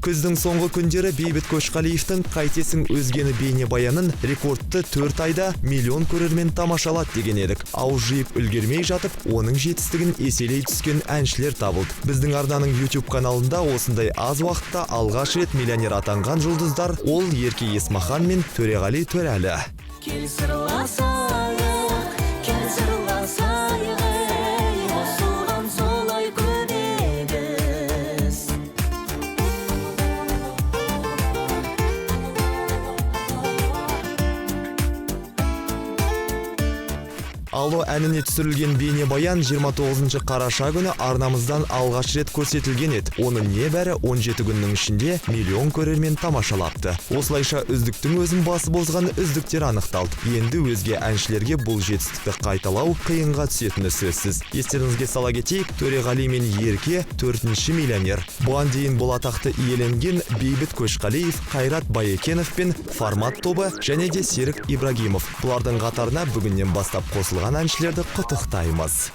Күздің соңғы күндері Бейбіт Көшқалиевтің «Қайтесің өзгені» бейнебаянын рекордты 4 айда миллион көрермен тамашалады деген едік. Ауыз жиып үлгермей жатып, оның жетістігін еселей түскен әншілер табылды. Біздің арнаның YouTube каналында осындай аз уақытта алғаш рет миллионер атанған жұлдыздар ол Ерке Есмахан мен Төреғали Төрәлі. Кел, сырласайық, кел, сырласайық, ей, қосылған солай көнеміз. «Алло» әніне түсірілген бейнебаян 29 қараша күні арнамыздан алғаш рет көрсетілген еді. Оны небәрі 17 күннің ішінде миллион көрермен тамашалапты. Осылайша, үздіктің өзін басып озған үздіктер анықталды. Енді өзге әншілерге бұл жетістікті қайталау қиынға түсетіні сөзсіз. Естеріңізге сала кетейік, Төреғали мен Ерке төртінші миллионер. Бұған дейін бұл атақты иеленген Бейбіт Көшқалиев, Қайрат Байекенов пен Формат тобы және де Серік Ибрагимов. Бұлардың қатарына бүгіннен бастап қосылған әншілерді құттықтаймыз.